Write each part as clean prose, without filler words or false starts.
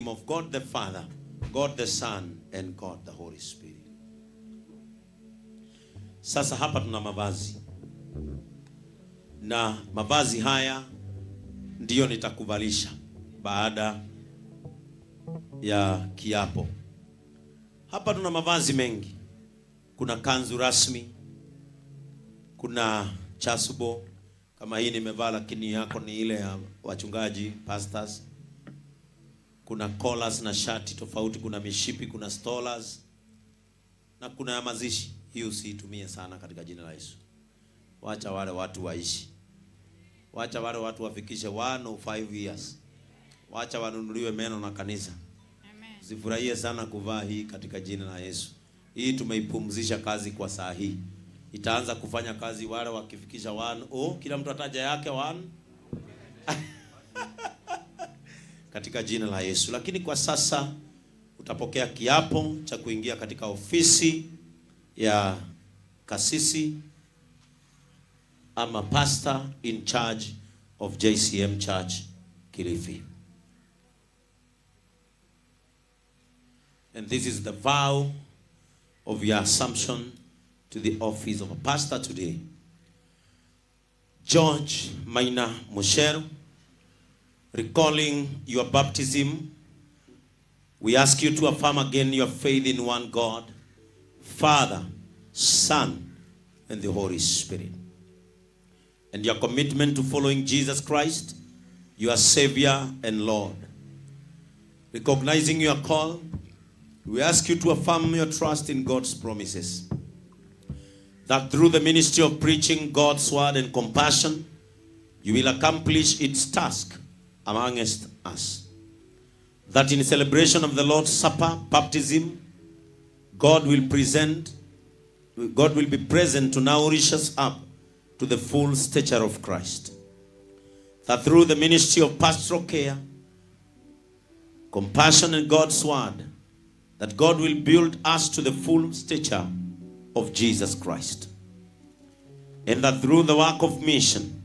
of God the Father, God the Son, and God the Holy Spirit. Sasa hapa tuna mavazi. Na mavazi haya ndiyo nitakuvalisha baada ya kiapo. Hapa tuna mavazi mengi. Kuna kanzu rasmi, kuna chasubo kama hii nimevaa, lakini yako ni ile ya wachungaji, pastors. Kuna collars na shati tofauti, kuna mishipi, kuna stolas na kuna ya mazishi. Hii usiitumie sana katika jina la Yesu. Wacha wale watu waishi. Wacha wale watu wafikishe 1 or 5 years. Wacha wanunuliwe meno na kanisa. Amen. Usifurahie sana kuvaa hii katika jina la Yesu. Hii tumeipumzisha kazi kwa saa hii. Itaanza kufanya kazi wale wakifikisha 1 oh, kila mtu ataja yake 1 katika jina la Yesu. Lakini kwa sasa utapokea kiapo cha kuingia katika ofisi ya kasisi ama pastor in charge of JCM Church Kilifi. And this is the vow of your assumption to the office of a pastor today. George Maina Mucheru, recalling your baptism, we ask you to affirm again your faith in one God, Father, Son, and the Holy Spirit, and your commitment to following Jesus Christ, your Savior and Lord. Recognizing your call, we ask you to affirm your trust in God's promises, that through the ministry of preaching God's word and compassion, you will accomplish its task amongst us. That in celebration of the Lord's Supper, baptism, God will be present to nourish us up to the full stature of Christ. That through the ministry of pastoral care, compassion and God's word, that God will build us to the full stature of Jesus Christ. And that through the work of mission,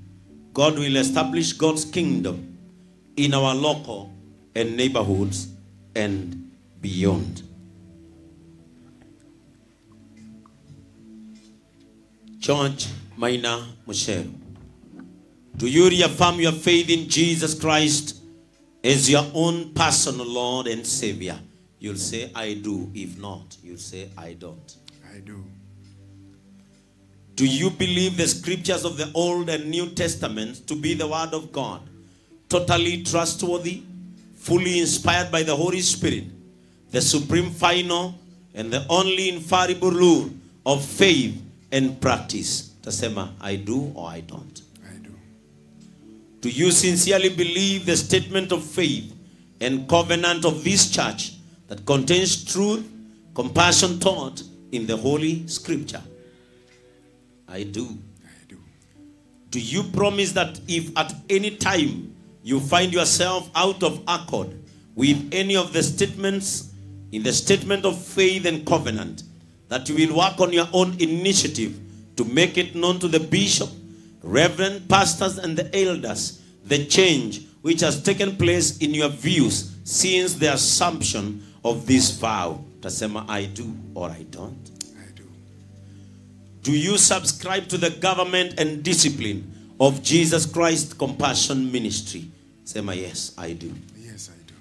God will establish God's kingdom in our local and neighborhoods and beyond. George Maina Mucheru, do you reaffirm your faith in Jesus Christ as your own personal Lord and Savior? You'll say, I do. If not, you'll say, I don't. I do. Do you believe the scriptures of the Old and New Testaments to be the word of God, totally trustworthy, fully inspired by the Holy Spirit, the supreme final and the only infallible rule of faith and practice? Tasema, I do or I don't. I do. Do you sincerely believe the statement of faith and covenant of this church that contains truth, compassion taught in the Holy Scripture? I do. I do. Do you promise that if at any time you find yourself out of accord with any of the statements in the statement of faith and covenant, that you will work on your own initiative to make it known to the bishop, reverend, pastors, and the elders, the change which has taken place in your views since the assumption of this vow? Tasema, I do or I don't. I do. Do you subscribe to the government and discipline of Jesus Christ Compassion Ministry? Sema, yes, I do. Yes, I do.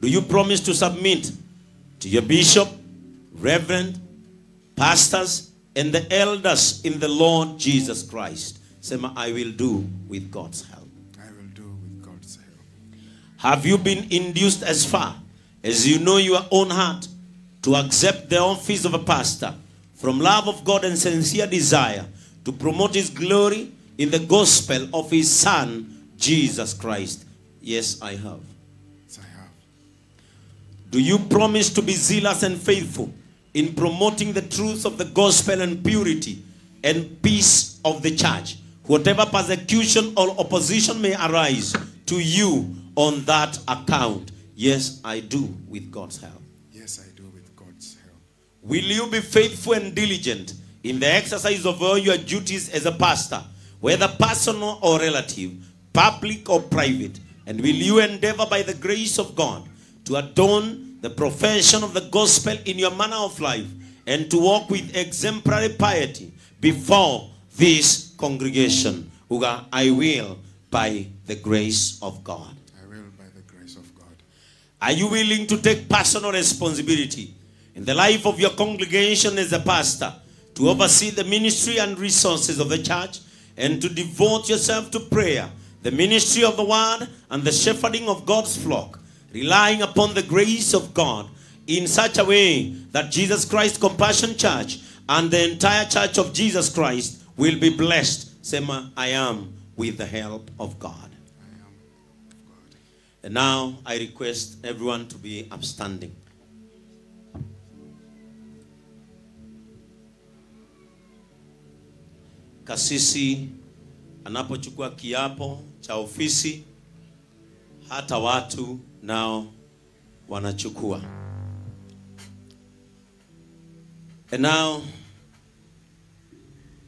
Do you promise to submit to your bishop, reverend, pastors, and the elders in the Lord Jesus Christ? Sema, I will do with God's help. I will do with God's help. Have you been induced as far as you know your own heart to accept the office of a pastor from love of God and sincere desire to promote his glory in the gospel of his Son, Jesus Christ? Yes, I have. Yes, I have. Do you promise to be zealous and faithful in promoting the truth of the gospel and purity and peace of the church, whatever persecution or opposition may arise to you on that account? Yes, I do, with God's help. Yes, I do, with God's help. Will you be faithful and diligent in the exercise of all your duties as a pastor, whether personal or relative, public or private? And will you endeavor by the grace of God to adorn the profession of the gospel in your manner of life, and to walk with exemplary piety before this congregation? Uga, I will by the grace of God. I will by the grace of God. Are you willing to take personal responsibility in the life of your congregation as a pastor, to oversee the ministry and resources of the church, and to devote yourself to prayer, the ministry of the word, and the shepherding of God's flock, relying upon the grace of God in such a way that Jesus Christ Compassion Church and the entire Church of Jesus Christ will be blessed? Sema, I am with the help of God. I am with God. And now I request everyone to be upstanding. Kasisi anapochukua kiapo cha ofisi, hata watu nao wanachukua. And now,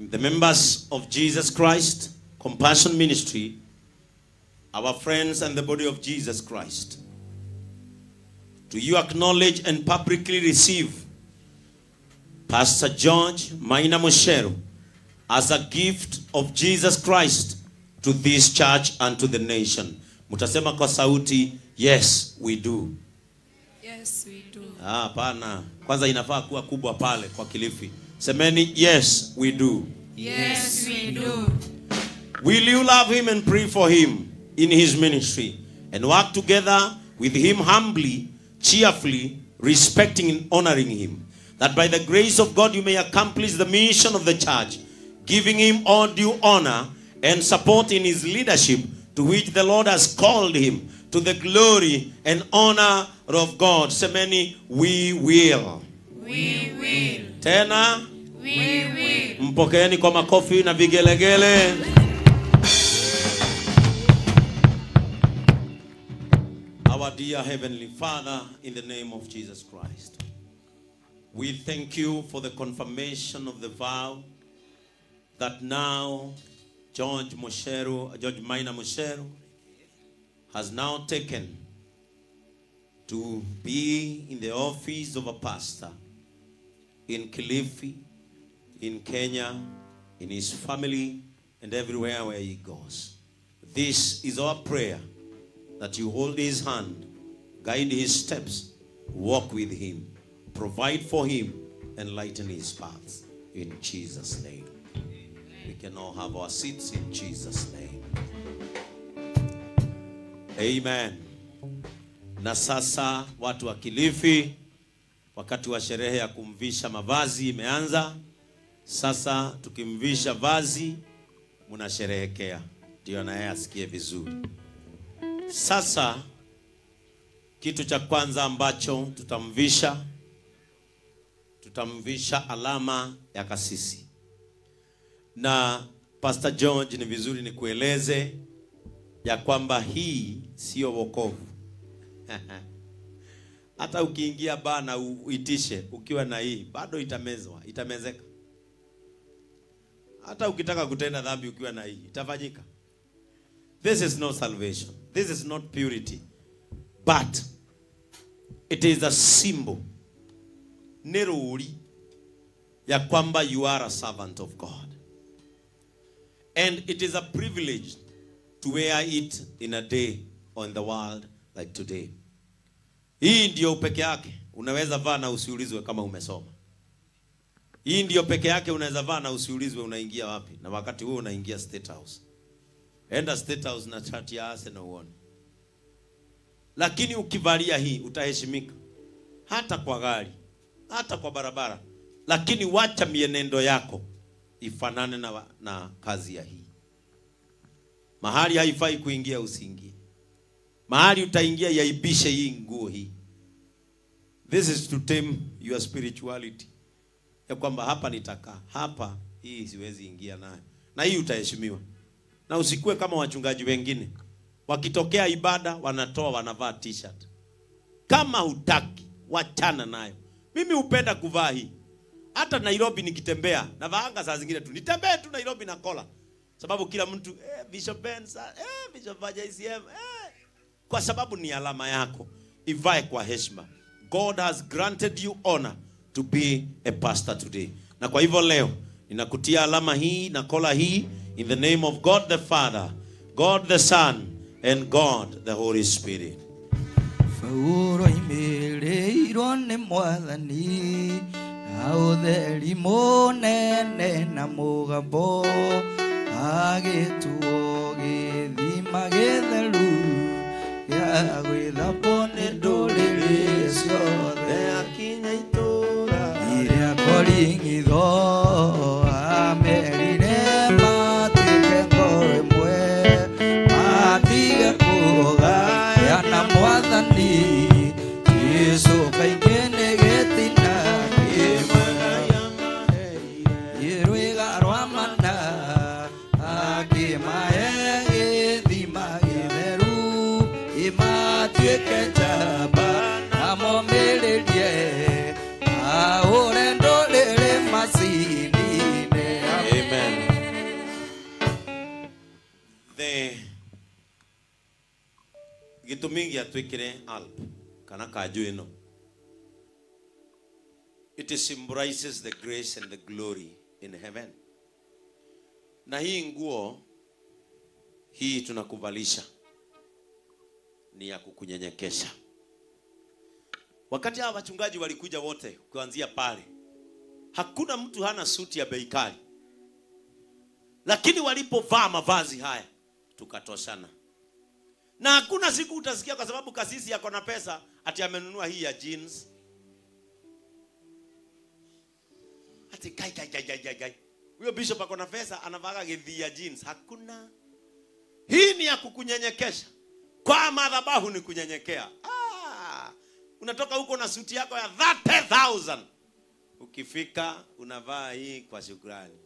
the members of Jesus Christ Compassion Ministry, our friends and the body of Jesus Christ, do you acknowledge and publicly receive Pastor George Maina Mucheru as a gift of Jesus Christ to this church and to the nation? Mutasema kwa sauti, yes, we do. Yes, we do. Ah, pana. Kwanza inafaa kuwa kubwa pale kwa Kilifi. Semeni, yes, we do. Yes, we do. Will you love him and pray for him in his ministry and work together with him humbly, cheerfully, respecting and honoring him, that by the grace of God you may accomplish the mission of the church, giving him all due honor and support in his leadership to which the Lord has called him, to the glory and honor of God? Semeni, we will. We will. Tena, we will. Mpokeeni kwa makofi na vigelegele. Our dear Heavenly Father, in the name of Jesus Christ, we thank you for the confirmation of the vow that now George Maina Mucheru has now taken to be in the office of a pastor in Kilifi, in Kenya, in his family, and everywhere where he goes. This is our prayer, that you hold his hand, guide his steps, walk with him, provide for him, and lighten his paths. In Jesus' name. We can all have our seats in Jesus' name. Amen. Na sasa watu wa Kilifi, wakati wa sherehe ya kumvisha mavazi imeanza. Sasa tukimvisha vazi mnasherehekea, ndio na yeye asikie vizuri. Sasa kitu cha kwanza ambacho tutamvisha, tutamvisha alama ya kasisi. Na Pastor George, ni vizuri nikueleze ya kwamba hii sio wokovu. Hata ukiingia baa na uitishe ukiwa na hii, bado itamezwa, itamezeka. Hata ukitaka kutenda dhambi ukiwa na hii, itafanyika. This is not salvation. This is not purity. But it is a symbol, neruri, ya kwamba you are a servant of God. And it is a privilege to wear it in a day on the world like today. Hii ndio peke yake unaweza vaa na usiulizwe kama umesoma. Hii ndio peke yake unaweza vaa na usiulizwe unaingia wapi. Na wakati huo unaingia State House. Enda State House na chati ya Arsenal uone. Lakini ukivalia hii utaheshimika. Hata kwa gari, hata kwa barabara. Lakini wacha mienendo yako ifanane na kazi ya hii. Mahali haifai kuingia usiingie. Mahali utaingia yaibishe hii nguo hii. This is to tame your spirituality. Ya kwamba hapa nitakaa, hapa hii siwezi ingia nayo. Na hii utaheshimiwa. Na usikue kama wachungaji wengine. Wakitokea ibada wanatoa wanavaa t-shirt. Kama hutaki, wachana nayo. Mimi hupenda kuvaa hii. Hata Nairobi nikitembea, navaanga saa zingine tu. Nitembee tu Nairobi na kola. Sababu kila mtu, Bishop Bensa, Bishop JCM, Kwa sababu ni alama yako. Ivae kwa heshima. God has granted you honor to be a pastor today. Na kwa hivyo leo ninakutia alama hii na kola hii in the name of God the Father, God the Son, and God the Holy Spirit. Fauro imereirwo nĩ Mwathani, na ũtheri mũnene na mũgambo, agĩtuo gĩthima gĩtheru gĩa gwĩthambwo nĩ ndũrĩrĩ ciothe. Akinya itũũra Iria koringitho amerire matuĩke ngoro ĩmwe, matige kũgayana Mwathani Jesũ kaingĩ nĩ gĩtina kĩmwe. Rwĩga rwa mana akĩmahe gĩthima gĩtheru, ĩmatuĩke njamba na momĩrĩrie ahũre ndũrĩrĩ macinine. Amen. The gĩtũmi gĩatwĩkĩre alp kana kanjũ ĩno, it symbolizes the grace and the glory in heaven. Na hii nguo hii tunakuvalisha ni ya kukunyenyekesha. Wakati hawa wachungaji walikuja wote kuanzia pale, hakuna mtu hana suti ya bei kali, lakini walipovaa mavazi haya tukatoshana. Na hakuna siku utasikia kwa sababu kasisi yako na pesa ati amenunua hii ya jeans. Ati kai kai kai kai kai kai. Huyo bishop ako na pesa anavaa githii ya jeans. Hakuna. Hii ni ya kukunyenyekesha. Kwa madhabahu ni kunyenyekea. Ah, unatoka huko na suti yako ya 30,000. Ukifika unavaa hii kwa shukrani.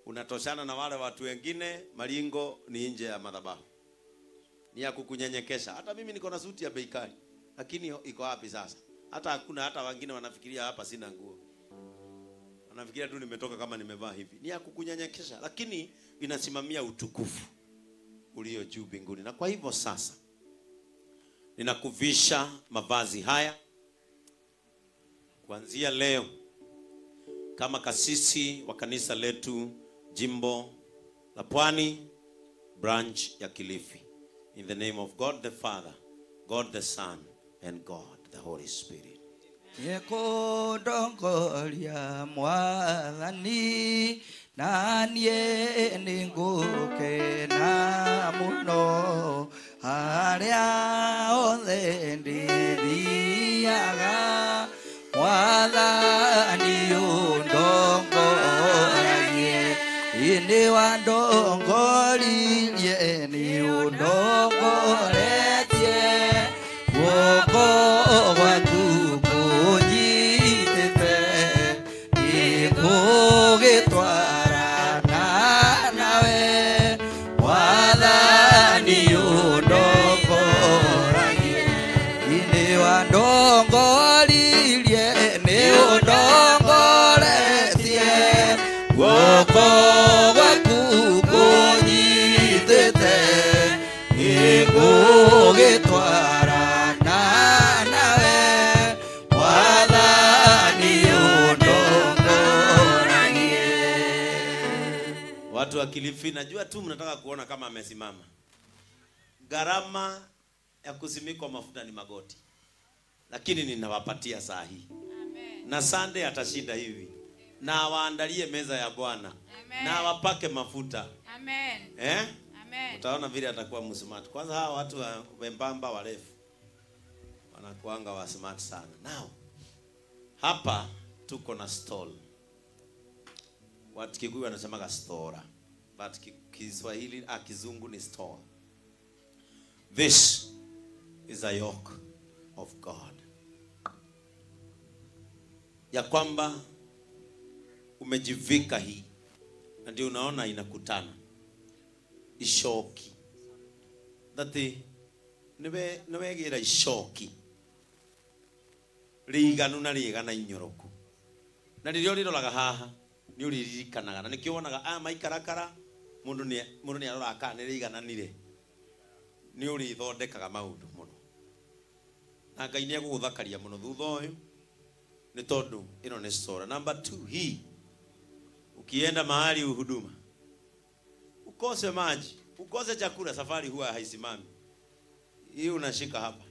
Unatoshana na wale watu wengine, malingo ni nje ya madhabahu. Ni ya kukunyenyekesha. Hata mimi niko na suti ya bei kali, lakini iko wapi sasa? Hata hakuna, hata wengine wanafikiria hapa sina nguo. Wanafikiria tu nimetoka kama nimevaa hivi. Ni ya kukunyenyekesha, lakini inasimamia utukufu ulio juu mbinguni. Na kwa hivyo sasa ninakuvisha mavazi haya kuanzia leo kama kasisi wa kanisa letu jimbo la Pwani branch ya Kilifi. In the name of God the Father, God the Son, and God the Holy Spirit. Nĩkũndongoria Mwathani, na niĩ nĩngũkena mũno harĩa hothe ndĩthiaga. Mwathani ũndongoragie, nĩ wandongoririe, nĩ ũndongoretie, guoko gwaku kũnyitĩte, nĩngũgĩtwarana nawe. Mwathani ũndongoragie, nĩ wandongoririe, nĩ ũndongoretie, guoko gwaku kũnyitĩte, nĩngũgĩtwarana nawe. Mwathani ũndongoragie. Watu wa Kilifi, najua tu mnataka kuona kama amesimama. Gharama ya kusimikwa mafuta ni magoti, lakini ninawapatia saa hii. Amen. Na Sunday atashinda hivi, na awaandalie meza ya Bwana, na awapake mafuta. Amen. Eh? Amen. Utaona vile atakuwa msmart. Kwanza hawa watu wa wembamba warefu wanakuanga wa smart sana. Now hapa tuko na stall. Watu Kikuyu wanasemaga stora, but Kiswahili Kizungu ni stall. This is a yoke of God. Ya kwamba umejivika hii, na ndio unaona inakutana ishoki. That niwegira ishoki riganu na rigana inyoroku, na riria uriroraga haha ni uririkanaga, na nikio wonaga aya maikarakara mundu ni aroraga kana ni rigananire, ni urithondekaga maundu muno. Na Ngai nĩ egũgũthakaria mũno thutha ũyũ nĩ tondũ ĩno nĩ sora. Number 2, hii ukienda mahali uhuduma ukose maji, ukose chakula, safari huwa haisimami. Hii unashika hapa,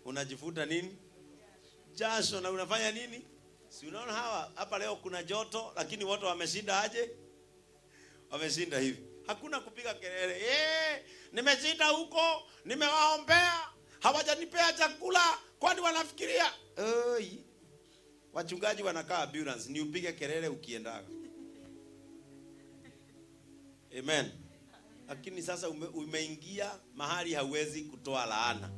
unajifuta nini? Jasho. Na unafanya nini? Si unaona hawa hapa leo kuna joto, lakini watu wameshinda aje? Wameshinda hivi. Hakuna kupiga kelele. Nimeshinda huko, nimewaombea, hawajanipea chakula, kwani wanafikiria? Oi. Wachungaji wanakaa ambulance, ni upige kelele ukiendaga. Amen. Lakini sasa umeingia mahali hauwezi kutoa laana.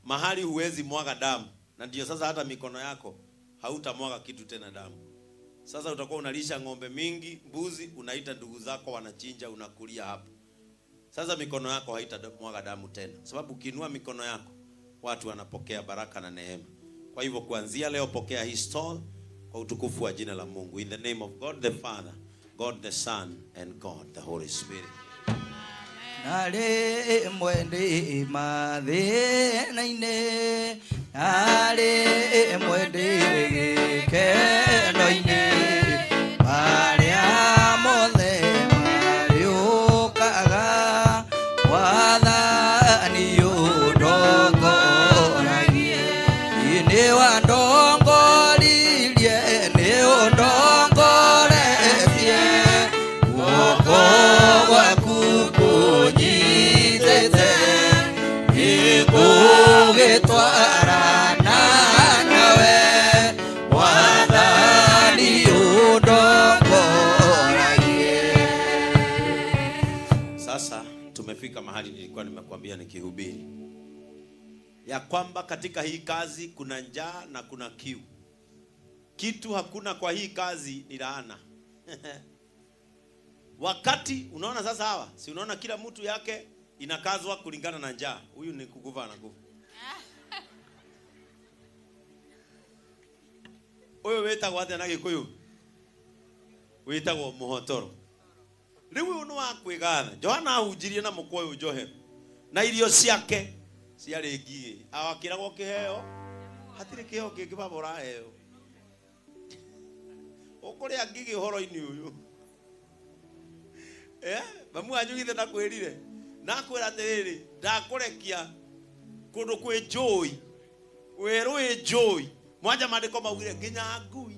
Mahali huwezi mwaga damu. Na ndio sasa hata mikono yako hautamwaga kitu tena damu. Sasa utakuwa unalisha ng'ombe mingi, mbuzi, unaita ndugu zako wanachinja, unakulia hapo. Sasa mikono yako haitamwaga damu tena. Sababu ukiinua mikono yako, watu wanapokea baraka na neema. Kwa hivyo kuanzia leo pokea hii stall kwa utukufu wa jina la Mungu. In the name of God the Father, God the Son, and God the Holy Spirit. Nare mwende mathĩna-inĩ, nare mwende gĩkeno-inĩ, marĩa mothe marĩũkaga, Mwathani ũndongoragie. Nĩ wandongoririe, nĩ ũndongoretie, guoko gwaku kũnyitĩte, nĩngũgĩtwarana nawe, Mwathani ũndongoragie. Sasa tumefika mahali nilikuwa nimekuambia nikihubiri ya kwamba katika hii kazi kuna njaa na kuna kiu. Kitu hakuna kwa hii kazi ni laana. Wakati unaona sasa hawa, si unaona kila mtu yake inakazwa kulingana na njaa. Huyu ni kukufa na kufa. Huyu wetagwo atia na Gikuyu? Wetagwo muhotoro. Riu uyu ni wa kwigatha. Johana ahunjirie na mukwa uyu Johe. Na irio ciake ciarĩ ngigĩ. Awakĩragwo kĩheo, hatirĩ kĩheo kĩngĩ baba ũraheo. Ũkũrĩa ngigĩ ũhoro-inĩ ũyũ. Mamu wanyu githĩ ndakwĩrire? Nakwĩra atĩrĩrĩ, ndakũrekia kũndũ kwĩ njũĩ, werũ wĩ njũĩ. Mwanja maandĩko maugire nginya ngui.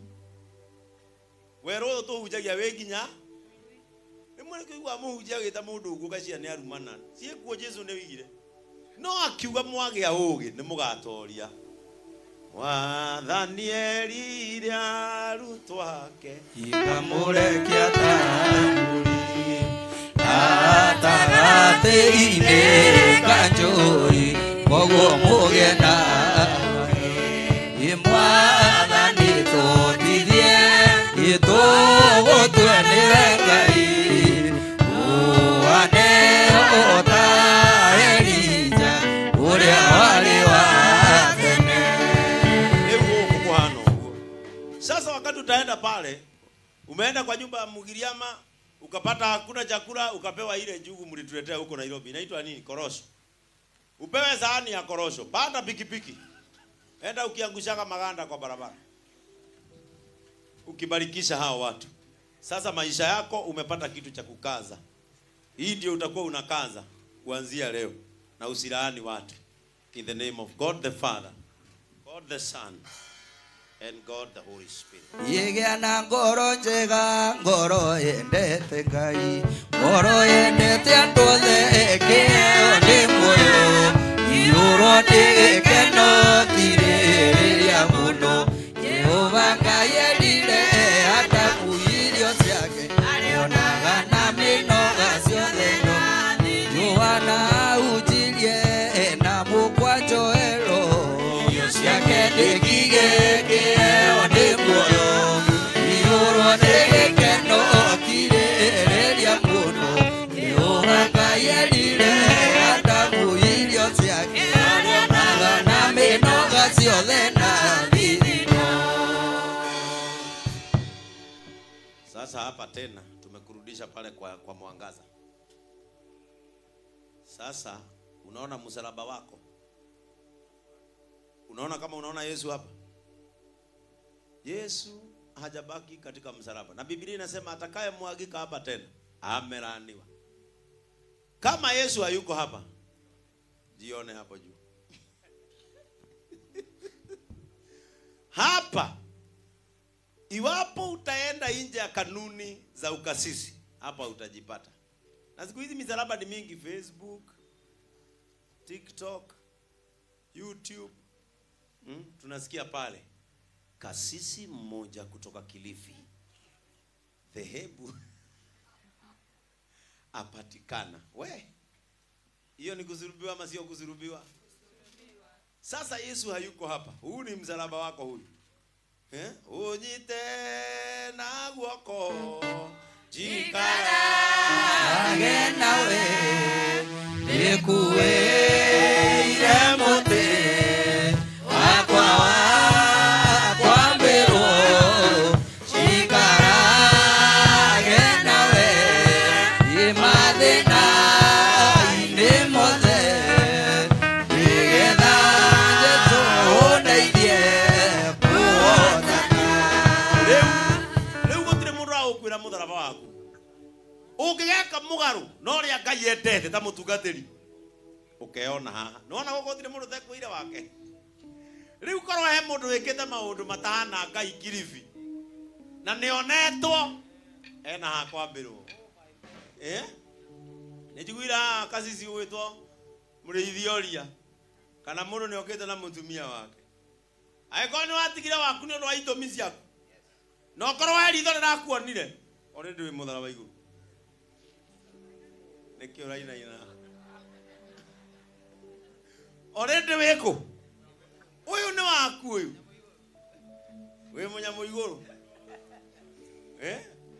Werũ ũyũ tũhunjagia wĩ nginya rĩmwe nĩkũigua mũhunjia agĩta mũndũ ũguo ũgacia nĩ arumana. Ciĩkuo Jesũ nĩ oigire. No akiuga mwagĩa ũũgĩ nĩ mũgatoria. Mwathani erire arutwo ake, ikamũrekia ta mbũri gatagatĩ-inĩ ka njũũi, koguo mũgĩe na Mwathani tũteithie, tũgũtue nĩwe Ngai, ũhane o ta Elija ũrĩa warĩ wa tene. Rĩu gũkũ kũhana ũguo. Sasa wakati utaenda pale, umeenda kwa nyumba ya Mugiriama, ukapata hakuna chakula, ukapewa ile njugu mlituletea huko Nairobi. Inaitwa nini? Korosho. Upewe sahani ya korosho, panda pikipiki. Enda ukiangushaga maganda kwa barabara. Ukibarikisha hao watu. Sasa maisha yako umepata kitu cha kukaza. Hii ndio utakuwa unakaza kuanzia leo. Na usilaani watu. In the name of God the Father, God the Son, and God the Holy Spirit. Yegea na ngoro njega, ngoro yendete Ngai, ngoro yendete andũ othe, kĩheo nĩ muoyo, iyũrwo nĩ gĩkeno kirĩrĩria mũno. Jehova Ngai erire Adamu irio ciake, arĩonaga na mĩnoga ciothe no. Yohana ahunjirie na mũkwa Joelo, irio ciake nĩ ngigĩ, kĩheo nĩ muoyo, iyũrwo nĩ gĩkeno kirĩrĩria mũno. Jehova Ngai erire Adamu irio ciake, arĩonaga na mĩnoga ciothe na thithino. Sasa hapa tena tumekurudisha pale kwa mwangaza. Sasa unaona msalaba wako. Unaona kama unaona Yesu hapa? Yesu hajabaki katika msalaba. Na Biblia inasema atakayemwagika hapa tena amelaaniwa. Kama Yesu hayuko hapa, jione hapo juu. Hapa iwapo utaenda nje ya kanuni za ukasisi, hapa utajipata. Na siku hizi misalaba ni mingi, Facebook, TikTok, YouTube. Tunasikia pale kasisi mmoja kutoka Kilifi, dhehebu apatikana. We, hiyo ni kusurubiwa ama sio kusurubiwa? Sasa Yesu hayuko hapa. Huu ni msalaba wako huyu. Unyite na guoko jikarage nawe nikueire muti wakwa wakwambirwo jikarage nawe imathĩna-inĩ mothe nĩgetha Jesũ ũndeithie kũhotana. Rĩu gũtirĩ mũndũ agũkwĩra mũtharaba waku. Ũngĩgeka mũgarũ na ũrĩa Ngai endete ta mũtungatĩri, ũkeona haha. Nĩwona gũkũ gũtirĩ mũndũ ũtekwĩire wake. Rĩu korwo he mũndũ wĩkĩte maũndũ matahana Ngai Kilifi na nĩonetwo ena ha kwambĩrwo. Nĩnjiguire haha kasisi ũgwĩtwo mũrĩithi oria kana mũndũ nĩokĩte na mũtumia wake. Angĩkorwo nĩwatigire waku nĩ ũndũ wa itũmi ciaku, na ũkorwo he ritho rĩrakuonire, already wĩ mũtharaba igũrũ. Nĩkĩo ũrainaina. Already wĩ kũ? Ũyũ nĩ waku ũyũ. Wĩ mũnyamũ igũrũ.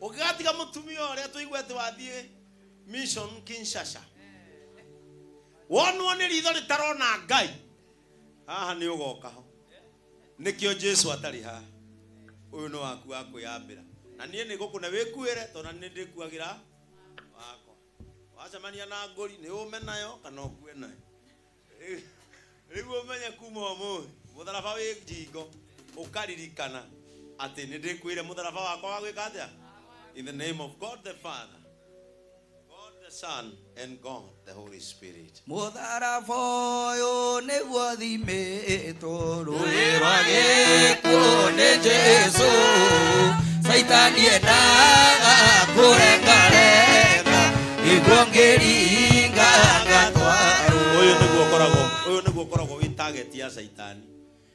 Ũngĩgatiga mũtumia ũrĩa tũigue atĩ wathiĩ mission Kinshasa, wonwo nĩ ritho rĩtarona Ngai, haha nĩ ũgoka ho. Nĩkĩo Jesu atarĩ haha. Ũyũ nĩ waku wa kwĩyambĩra. Na niĩ nĩ ngũkũne wĩkuĩre tondũ nĩ ndĩkuagĩra wakwa. Wacemania na ngũri nĩ ũme nayo kana ũkue nayo. Rĩu ũmenye kuma ũmũthĩ mũtharaba wĩ ngingo ũkaririkana atĩ nĩ ndĩkuĩre mũtharaba wakwa wa gwĩka atĩa? In the name of God the Father, God the Son, and God the Holy Spirit. Mũtharaba ũyũ nĩguo thimĩtwo rũĩ rwa gĩkuũ nĩ Jesũ. Caitani endaga kũrengarenga nĩguo ngĩringa ngatwarwo. Ũyũ nĩguo ũkoragwo, ũyũ nĩguo ũkoragwo wĩ target ya Caitani.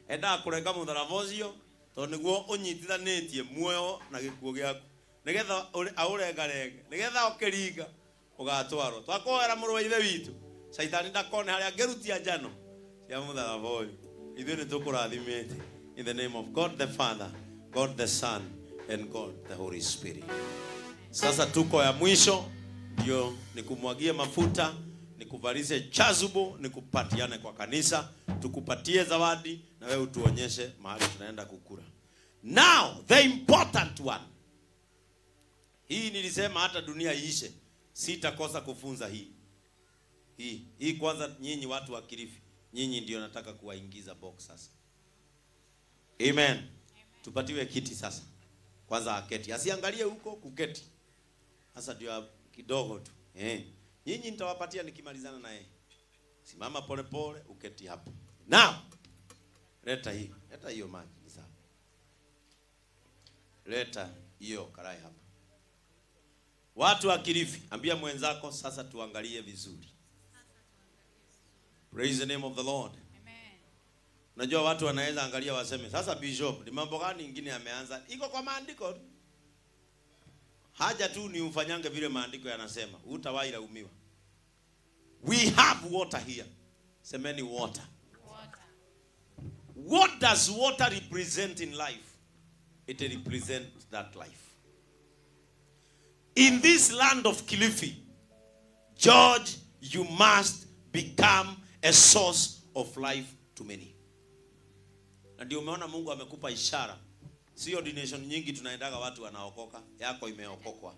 Endaga kũrenga mũtharaba ũcio tondũ nĩguo ũnyitithanĩtie muoyo na gĩkuũ gĩaku, nĩgetha aũrengarenge, nĩgetha ũkĩringa ũgatwarwo. Twakoera mũrũ wa ithe witũ, Caitani ndakone harĩa angĩrutia njano cia mũtharaba ũyũ. Ithuĩ nĩ tũkũrathimĩte. In the name of God the Father, God the Son, and God the Holy Spirit. Sasa tuko ya mwisho, ndio nikumwagie mafuta, nikuvalishe chazubo, nikupatiane kwa kanisa, tukupatie zawadi na wewe utuonyeshe mahali tunaenda kukura. Now the important one. Hii nilisema hata dunia iishe sitakosa kufunza hii. Hii kwanza nyinyi watu wa Kilifi, nyinyi ndio nataka kuwaingiza box sasa. Amen. Tupatiwe kiti sasa. Kwanza aketi. Asiangalie huko kuketi. Sasa ndio kidogo tu. Nyinyi nitawapatia nikimalizana na yeye. Simama pole pole uketi hapo. Now leta hii. Leta hiyo maji ni sawa. Leta hiyo karai hapa. Watu wa Kilifi, ambia mwenzako sasa tuangalie vizuri. Praise the name of the Lord. Amen. Unajua watu wanaweza angalia waseme, sasa bishop, ni mambo gani ingine ameanza? Iko kwa maandiko. Haja tu ni ufanyange vile maandiko yanasema. Hutawahi laumiwa. We have water here. Semeni water. Water. What does water represent in life? It represents that life. In this land of Kilifi, George, you must become a source of life to many. Na ndio umeona Mungu amekupa ishara. Sio ordination nyingi tunaendaga watu wanaokoka, yako imeokokwa.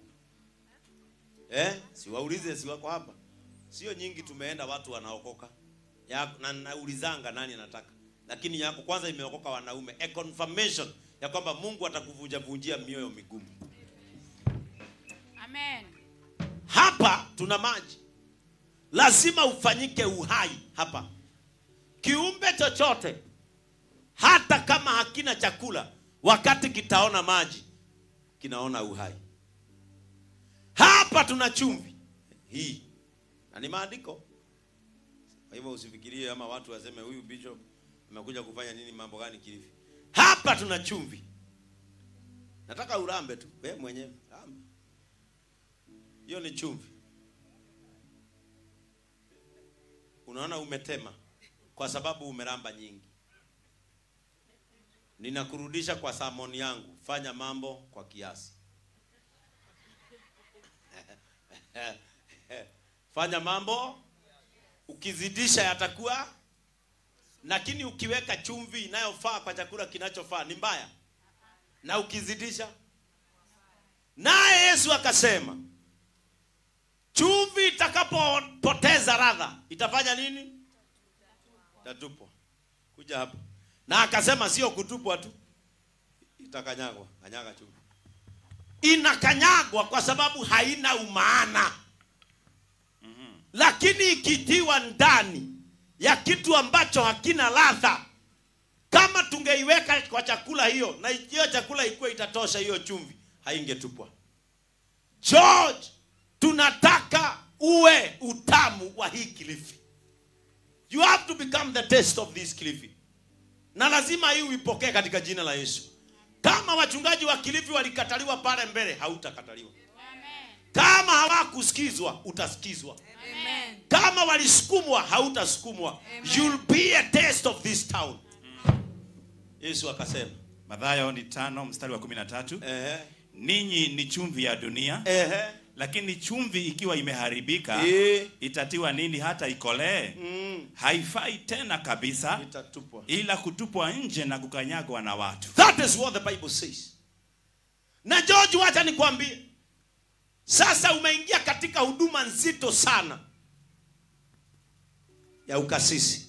Si waulize si wako hapa. Sio nyingi tumeenda watu wanaokoka. Ya, na naulizanga nani anataka. Lakini yako kwanza imeokoka wanaume. A confirmation ya kwamba Mungu atakuvunja vunjia mioyo migumu. Amen. Hapa tuna maji. Lazima ufanyike uhai hapa. Kiumbe chochote hata kama hakina chakula, wakati kitaona maji, kinaona uhai. Hapa tuna chumvi hii. Na ni maandiko. Kwa hivyo usifikirie ama watu waseme huyu bishop amekuja kufanya nini, mambo gani Kilifi. Hapa tuna chumvi. Nataka urambe tu wewe mwenyewe. Ramba. Hiyo ni chumvi. Unaona umetema kwa sababu umeramba nyingi. Ninakurudisha kwa samoni yangu. Fanya mambo kwa kiasi. Fanya mambo, ukizidisha yatakuwa. Lakini ukiweka chumvi inayofaa kwa chakula kinachofaa ni mbaya. Na ukizidisha. Naye Yesu akasema, chumvi itakapopoteza ladha itafanya nini? Itatupwa. Kuja hapa. Na akasema sio kutupwa tu, itakanyagwa. Kanyaga chumvi. Inakanyagwa kwa sababu haina umaana. Lakini ikitiwa ndani ya kitu ambacho hakina ladha, kama tungeiweka kwa chakula hiyo na hiyo chakula ikuwe itatosha hiyo chumvi, haingetupwa. George, tunataka uwe utamu wa hii Kilifi. You have to become the taste of this Kilifi. Na lazima hii uipokee katika jina la Yesu. Kama wachungaji wa Kilifi walikataliwa pale mbele, hautakataliwa. Kama hawakusikizwa, utasikizwa. Amen. Kama walisukumwa, hautasukumwa. You'll be a taste of this town. Yesu akasema, Mathayo ni 5 mstari wa 13. Ninyi ni chumvi ya dunia. Lakini chumvi ikiwa imeharibika, itatiwa nini hata ikolee? Haifai tena kabisa, itatupwa, ila kutupwa nje na kukanyagwa na watu. That is what the Bible says. Na George, wacha nikwambie, sasa umeingia katika huduma nzito sana ya ukasisi.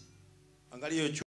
Angalia hiyo.